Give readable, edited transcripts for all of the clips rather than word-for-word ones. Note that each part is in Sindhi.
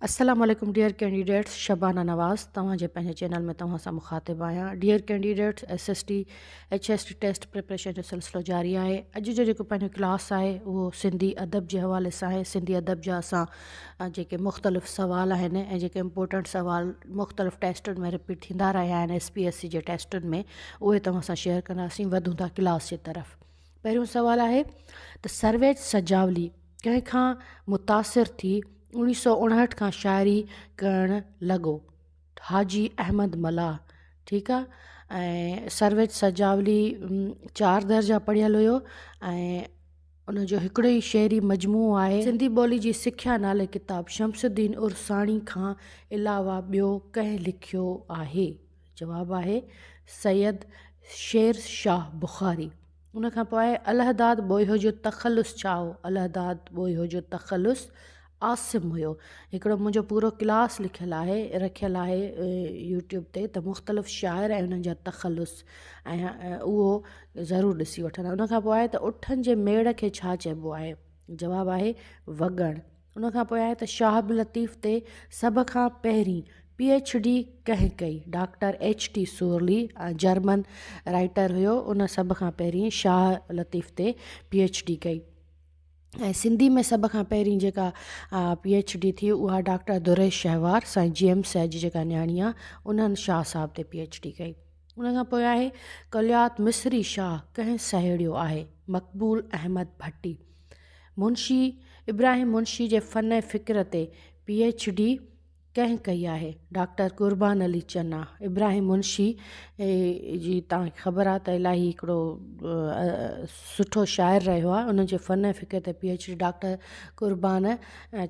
السلام عليڪم ڊيئر ڪينڊيڊيٽس شبانه نواز توهان جي پنهنجي چينل ۾ توهان سان مخاطب آهيان dear candidates S S T H S T test preparation جو سلسلو جاري آهي اڄ جو جيڪو پنهنجو ڪلاس آهي اهو سنڌي ادب جي حوالي سان آهي سنڌي ادب جا اسان جيڪي مختلف سوال آهن ۽ جيڪي امپورٽنٽ سوال مختلف ٽيسٽن ۾ رپيٽ ٿيندا رهيا آهن ايس پي ايس سي جي ٽيسٽن ۾ اهي توهان سان شيئر ڪنداسين وڌون ٿا ڪلاس جي طرف پهريون سوال آهي ته سرويچ سجاولي ڪنهن کان متاثر ٿي اوڻيهه سئو اڻهٺ کان شاعري ڪرڻ لڳو؟ حاجي احمد ملاح ٺيڪ آ ۽ سرويچ سجاولي چار درجا پڙهيل هيو ۽ ان جو هڪڙو ئي شعري مجموعو آهي. سنڌي ٻولي جي سکيا نالي ڪتاب شمس الدين عرساڻي کان علاوه ٻيو ڪنهن لکيو آهي؟ جواب آهي سيد شير شاهه بخاري. ان کان پوء الهداد ٻوهيو جو تخلص ڇا هو؟ الهداد ٻوهيو جو تخلص عاصم هيو. هڪڙو منهنجو پورو ڪلاس لکيل آهي رکيل آهي يوٽيوب تي ته مختلف شاعر ۽ انهن جا تخلص ۽ اهو ضرور ڏسي وٺندا. ان کان پوء آهي ته اٺن جي ميڙ کي ڇا چئبو آهي؟ جواب آهي وڳڻ. ان کان پوء آهي ته شاهه عبداللطيف تي سڀ کان پهرين پي ايڇ ڊي ڪنهن ڪئي؟ Doctor H T Sorley German writer هيو ان سڀ کان پهرين شاهه لطيف تي پي ايڇ ڊي ڪئي ۽ سنڌي ۾ سڀ کان پهرين جيڪا پي ايڇ ڊي ٿي اها ڊاڪٽر دريش شهوار سائين جي ايم سيد جي جيڪا نياڻي آهي انهن شاهه صاحب تي پي ايڇ ڊي ڪئي. ان کان پوء آهي ڪليات مصري شاهه ڪنهن سهيڙيو آهي؟ مقبول احمد ڀٽي. منشي ابراهيم منشي جي فن ۽ فڪر تي پي ايڇ ڊي ڪنهن ڪئي آهي؟ ڊاڪٽر قربان علي چنا. ابراهيم منشي جي توهان کي خبر آهي ته الاهي هڪڙو سٺو شاعر رهيو آهي ان جي فن ۽ فڪر تي P H D doctor Qurban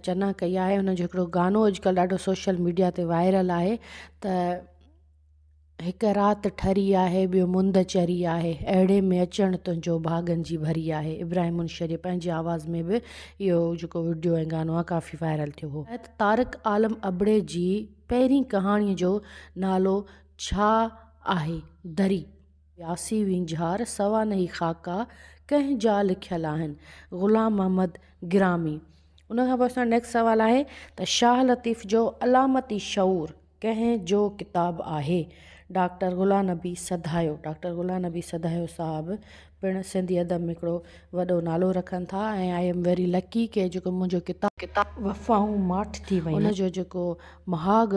Channa ڪئي آهي ان جو هڪڙو گانو اڄڪلهه ڏاڍو سوشل ميڊيا تي وائرل آهي ته هڪ رات ٺري آهي ٻيو مند چري آهي اهڙي ۾ اچڻ تنهنجو ڀاڳن جي ڀري آهي ابراهيم منشيء جي پنهنجي آواز ۾ به اهو جيڪو وڊيو ۽ گانو آهي ڪافي وائرل ٿيو هو. طارق عالم ابڙي جي پهرين ڪهاڻيء جو نالو ڇا آهي؟ دري. وياسي وينجهار، سوانحي خاڪا ڪنهن جا لکيل آهن؟ غلام محمد گرامي. ان کان پوء اسان جو نيڪسٽ سوال آهي ته شاهه لطيف جو علامتي شعور ڪنهن جو ڪتاب آهي؟ ڊاڪٽر غلام نبي سڌايو، ڊاڪٽر غلام نبي سڌايو صاحب پڻ سنڌي ادب ۾ هڪڙو وڏو نالو رکن ٿا ۽ I am very lucky ڪي جيڪو منهنجو ڪتاب وفائون ماٺ ٿي ويون. ان جو جيڪو مهاڳ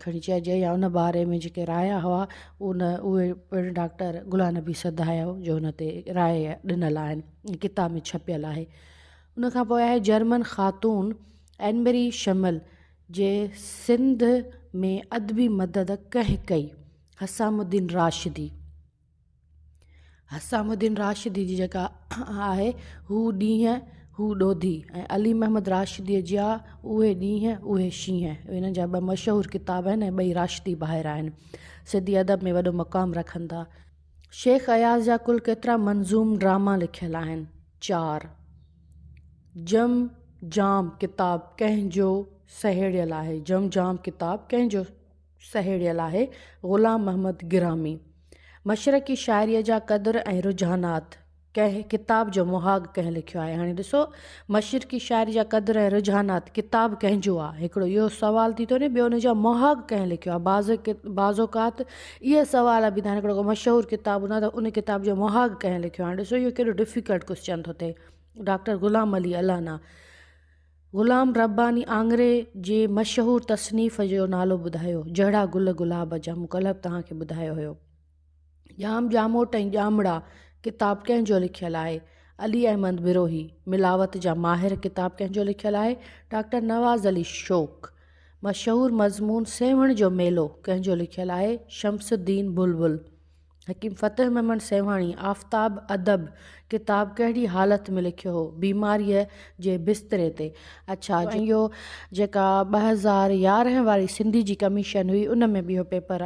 کڻي چئجي يا ان باري ۾ جيڪي رايا هئا ان اهي پڻ ڊاڪٽر غلام نبي سڌايو جو ان تي راء ڏنل آهن ڪتاب ۾ ڇپيل آهي. ان کان پوء آهي جرمن خاتون اينمري شمل جي سنڌ ۾ ادبي مدد ڪنهن ڪئي؟ حسام الدين راشدي. حسام الدين راشدي جي جيڪا آهي هو ڏينهن هو ڏوڌي ۽ علي محمد راشديء جا اهي ڏينهن اهي شينهن انهن جا ٻه مشهور ڪتاب آهن ۽ ٻئي راشدي ڀائر آهن. سنڌي ادب ۾ وڏو مقام رکن ٿا. شيخ اياز جا ڪل ڪيترا منظوم ڊراما لکيل آهن؟ چار. جم جام ڪتاب ڪنهن جو سهيڙيل آهي؟ جم جام ڪتاب ڪنهن جو سهيڙيل آهي؟ غلام محمد گرامي. مشرقي شاعريء جا قدر ۽ رجحانات ڪنهن ڪتاب جو مهاڳ ڪنهن لکيو آهي؟ هاڻي ڏسو مشرقي شاعري جا قدر ۽ رجحانات ڪتاب ڪنهن جو آهي؟ هڪڙو اهو سوال ٿي ٿو وڃي ٻيو ان جا مهاڳ ڪنهن لکيو آهي؟ بعض بعض اوقات اهي سوال به هڪڙو ڪو مشهور ڪتاب هوندو آهي ته ان ڪتاب جو مهاڳ ڪنهن لکيو آهي؟ هاڻي ڏسو اهو ڪيڏو ڊفيڪلٽ ڪوسچن ٿو ٿئي. ڊاڪٽر غلام علي الانا، غلام رباني آڱري جي مشهور تصنيف جو نالو ٻڌايو، جهڙا گل گلاب جا مون ڪلهه به توهان کي ٻڌايو هيو. ڄام ڄاموٽ ۽ ڄامڙا ڪتاب ڪنهن جو لکيل آهي؟ علي احمد بروهي. ملاوت جا ماهر ڪتاب ڪنهن جو لکيل آهي؟ ڊاڪٽر نواز علي شوق. مشهور مضمون سيوهڻ جو ميلو ڪنهن جو لکيل آهي؟ شمس الدين بلبل. حڪيم فتح محمد سيوهاڻي آفتاب ادب ڪتاب ڪهڙي حالت ۾ لکيو هو؟ بيماريء جي بستري تي. اڇا اهو جيڪا 2011 واري سنڌي جي ڪميشن هئي ان ۾ به اهو پيپر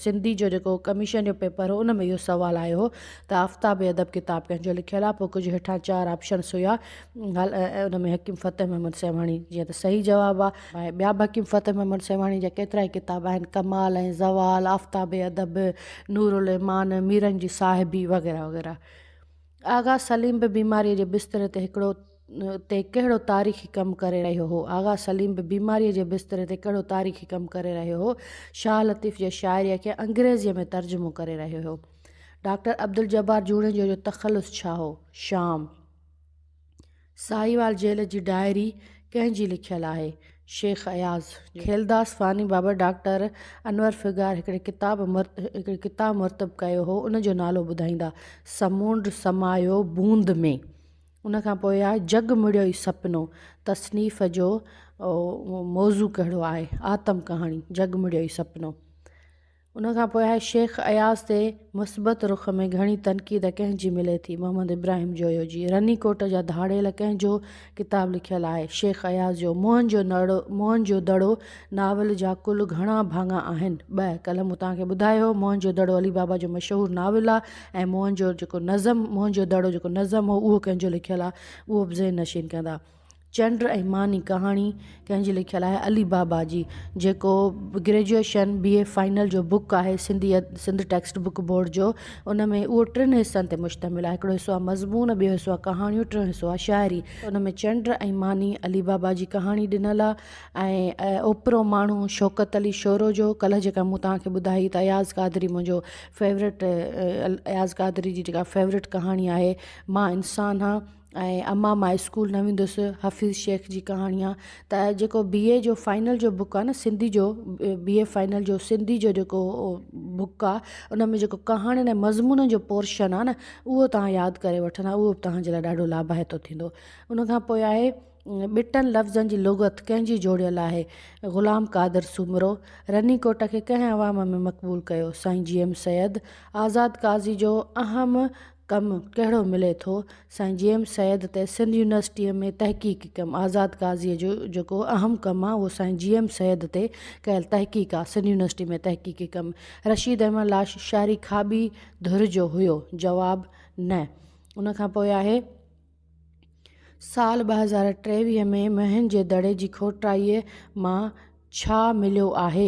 سنڌي جو جيڪو ڪميشن جو پيپر هو ان ۾ اهو سوال آيو هو ته آفتاب ادب ڪتاب ڪنهن جو لکيل آهي پوء ڪجهه هيٺان چار آپشنس هيا ان ۾ حڪيم فتح محمد سيوهاڻي جيئن ته صحيح جواب آهي ٻيا به حڪيم فتح محمد سيوهاڻي جا ڪيترائي ڪتاب آهن ڪمال ۽ زوال، آفتاب ادب، نور الايمان، ميرن جي صاحبي وغيره وغيره. آغا سليم به بيماريء جي بستري تي هڪڙو تي ڪهڙو تاريخي ڪم ڪري رهيو هو؟ آغا سليم به بيماريء جي بستري تي ڪهڙو تاريخي ڪم ڪري رهيو هو؟ شاهه لطيف جي شاعريء کي انگريزيء ۾ ترجمو ڪري رهيو هو. ڊاڪٽر عبدالجبار جوڻيجو جو تخلص ڇا هو؟ شام. ساهيوال جيل جي ڊائري ڪنهن جي لکيل آهي؟ شيخ اياز. کيلداس فاني بابت ڊاڪٽر انور فگار هڪڙي ڪتاب هڪڙي ڪتاب مرتب ڪيو هو، ان جو نالو ٻڌائيندا؟ سمونڊ سمايو بوند ۾. ان کان پوء آهي جڳ مڙيوئي سپنو تصنيف جو موضوع ڪهڙو آهي؟ آتم ڪهاڻي، جڳ مڙيوئي سپنو. ان کان پوء آهي شيخ اياز تي مثبت رخ ۾ گهڻي تنقيد ڪنهن جي ملي ٿي؟ محمد ابراهيم جويو جي. رني ڪوٽ جا ڌاڙيل ڪنهن جو ڪتاب لکيل آهي؟ شيخ اياز جو. موهن جو نڙو موهن جو دڙو ناول جا ڪل گهڻا ڀاڱا آهن؟ ٻه. ڪلهه مون توهان کي ٻڌايو هو موهن جو دڙو علي بابا جو مشهور ناول آهي ۽ موهن جو جيڪو نظم موهن جو دڙو جيڪو نظم هو اهو ڪنهن جو لکيل آهي اهو به ذهن نشين ڪندا. چنڊ ۽ ماني ڪهاڻي ڪنهن جي لکيل آهي؟ علي بابا جي جيڪو گريجوئيشن بي اي فائنل جو بڪ آهي Sindhi Sindh text book board جو ان ۾ اهو ٽن حصن تي مشتمل آهي هڪڙو حصو آهي مضمون ٻيو حصو آهي ڪهاڻيون ٽيون حصو آهي شاعري ان ۾ چنڊ ۽ ماني علي بابا جي ڪهاڻي ڏنل آهي ۽ اوپرو ماڻهو شوڪت علي شورو جو ڪلهه جيڪا مون توهان کي ٻڌائي ته اياز قادري منهنجو فيورٽ اياز قادري جي جيڪا فيورٽ ڪهاڻي آهي مان انسان هان ۽ اما مان اسڪول نه ويندس حفيظ شيخ جي ڪهاڻي آ ته جيڪو بي اي جو فائنل جو بڪ آ نه سنڌي جو بي اي فائنل جو سنڌي جو جيڪو بڪ آ ان ۾ جيڪو ڪهاڻين ۽ مضمونن جو پورشن آ نه اهو توهان ياد ڪري وٺندا اهو به توهان جي لاء ڏاڍو لاڀائتو ٿيندو ان کان پوء آهي ٻٽن لفظن جي لغت ڪنهن جي جوڙيل آهي؟ غلام قادر سومرو. رني ڪوٽ کي ڪنهن عوام ۾ مقبول ڪيو؟ سائين جي ايم سيد. آزاد قاضي جو اهم ڪم ڪهڙو ملي ٿو؟ سائين جي ايم سيد تي سنڌ يونيورسٽيء ۾ تحقيقي ڪم. آزاد قاضيء جو جيڪو اهم ڪم آ اهو سائين جي ايم سيد تي ڪيل تحقيق آ، سنڌ يونيورسٽي ۾ تحقيقي ڪم. رشيد احمد لاشاري کاٻي ڌر جو هيو؟ جواب، نه. ان کان پوء آهي. سال 2023 ۾ مهن جي دڙي جي کوٽائيء مان ڇا مليو آهي؟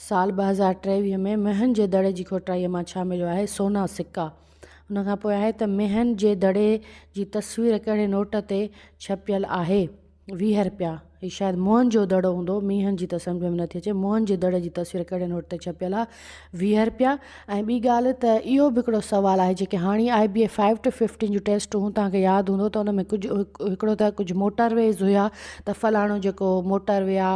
سال 2023 ۾ مهن جي دڙي جي کوٽائيء مان ڇا مليو آهي؟ سونا سڪا. ان کان پوء آهي ته مهن جي دڙي جي تصوير ڪهڙي نوٽ تي ڇپيل آهي؟ 20 رپيا. هي شايد موهن جو دڙو هوندو، مينهن جي ته سمجهه ۾ نٿي اچي. موهن جي دڙي جي تصوير ڪهڙي نوٽ تي ڇپيل آهي؟ 20 رپيا. ۽ ٻي ڳالهه ته اهو به هڪڙو سوال آهي جيڪي هاڻي آء بي اي فائيو ٽو ففٽين جون ٽيسٽون هيون توهان کي ياد هوندو ته ان ۾ ڪجهه هڪڙو ته ڪجهه موٽر ويز هيا ته فلاڻو جيڪو موٽر وي آ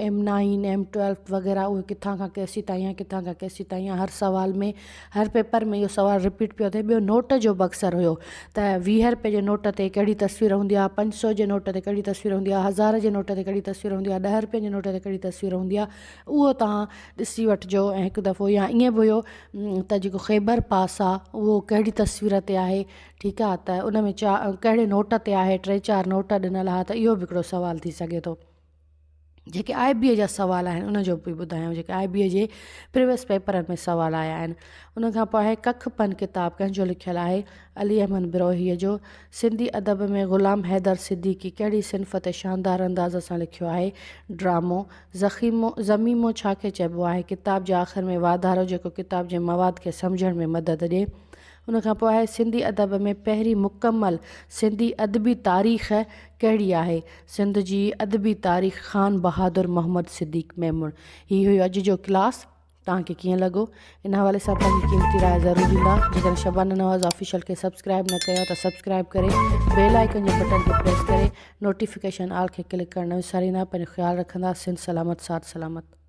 ايم نائين ايم ٽويلف وغيره اهي ڪٿان کان ڪيسي تائين آ ڪٿان کان ڪيسي تائين آ هر سوال ۾ هر پيپر ۾ اهو سوال رپيٽ پيو ٿئي ٻيو نوٽ جو به اڪثر هيو ته 20 رپئي جي نوٽ تي ڪهڙي تصوير هوندي آ پنج سو جي نوٽ تي ڪهڙي تصوير هوندي آ هزار جي نوٽ تي ڪهڙي تصوير هوندي آ 10 رپين جي نوٽ تي ڪهڙي تصوير هوندي آ اهو توهان ڏسي وٺجو ۽ هڪ دفعو يا ائين به هيو ته جيڪو خيبر پاس آ اهو ڪهڙي تصوير تي آهي ٺيڪ آ ته ان ۾ چا ڪهڙي نوٽ تي آهي ٽي چار نوٽ ڏنل ها ته اهو به هڪڙو سوال ٿي سگهي ٿو. جيڪي آء بي اي جا سوال آهن ان جو به ٻڌايان جيڪي آء بي اي جي پريويس پيپرن ۾ سوال آيا آهن ان کان پوء آهي ڪک پن ڪتاب ڪنهن جو لکيل آهي علي احمد بروهيء جو سنڌي ادب ۾ غلام حيدر صديقي ڪهڙي صنف تي شاندار انداز سان لکيو آهي ڊرامو ضخيمو ضميمو ڇا کي چئبو آهي ڪتاب جي آخر ۾ واڌارو جيڪو ڪتاب جي مواد کي سمجهڻ ۾ مدد ڏئي ان کان پوء آهي سنڌي ادب ۾ پهرين مڪمل سنڌي ادبي تاريخ ڪهڙي آهي؟ سنڌ جي ادبي تاريخ خان بهادر محمد صديق ميمڻ. هي هيو اڄ جو ڪلاس توهان کي ڪيئن لڳو؟ ان حوالي سان پنهنجي قيمتي راء ضرور ڏيندا. جيڪڏهن شبانه نواز آفيشل کي سبسڪرائب نه ڪيو آهي ته سبسڪرائب ڪري بيل آئيڪن جي بٽڻ کي پريس ڪري نوٽيفڪيشن آل کي ڪلڪ ڪرڻ نه وساريندا. پنهنجو خيال رکندا. سنڌ سلامت ساٿ سلامت.